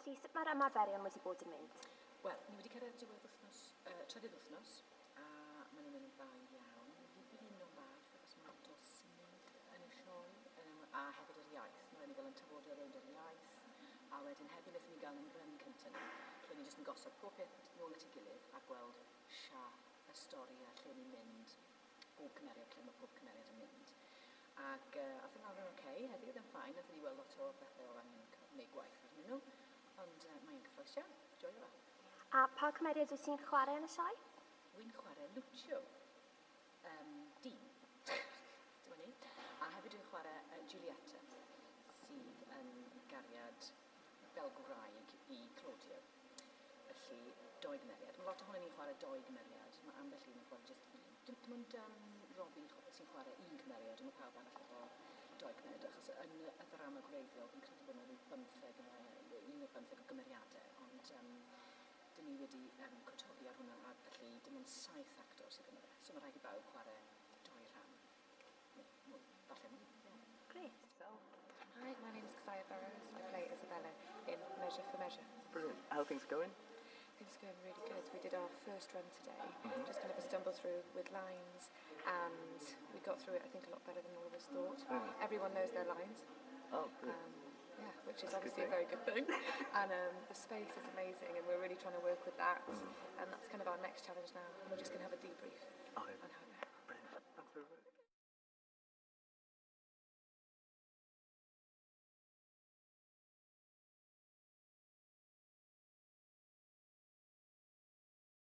Felly, sut mae'r ymarferion wedi bod yn mynd? Wel, ni wedi cyrraedd diwedd wythnos, trydydd wythnos, a maen nhw'n mynd yn dda iawn. Ni wedi blino bach, achos mae lot o symud yn y sioe, a hefyd yr iaith. Mae rhaid ni gael yn tafodau rownd yr iaith, a wedyn heddiw wnaethon ni gael yn run cyntaf ni, lle ni jyst yn gosod pob peth nôl at ei gilydd a gweld siâp y stori a lle ni'n mynd, bob cymeriad, lle mae pob cymeriad yn mynd. Ac ath yn lawr yn oce, heddiw oedd yn fine, nathon ni weld lot o bethau oedd angen gwneud gwaith arnyn nhw, ond mae'n gyffrous iawn, joio fe. A pa cymeriad wyt ti'n chwarae yn y sioe? Wy'n chwarae Lucio, dyn, dyma ni. A hefyd dwi'n chwarae Giulietta, sydd yn gariad fel gwraig i Claudio. Felly, dou gymeriad. Mae lot ohonon ni'n chwarae dou gymeriad. Mae ambell un yn chwarae jyst un. Dim ond Robbie sy'n chwarae un cymeriad, ond mae pawb arall efo dou cymeriad, achos yn y ddrama gwreiddiol, fi'n credu bod yna rhyw 15, un ar bymtheg o gymeriadau, ond dyn ni wedi cwtogi ar hwnna, a felly dim ond 7 actor sydd yna fe. So mae rhaid i bawb chwarae dou rhan, neu mwy, falle mwy. Yeah. Great. So, hi, my name is Keziah Burrows. I play Isabella in Measure for Measure. Brilliant. How are things going? Things are going really good. We did our first run today, just kind of a stumble through with lines, and we got through it, I think, a lot better than all of us thought. Everyone knows their lines. Oh, brilliant. Yeah, which is That's a good obviously a thing. very good thing. And the space is amazing, and we're really trying to work with that. And that's kind of our next challenge now. And we're just going to have a deep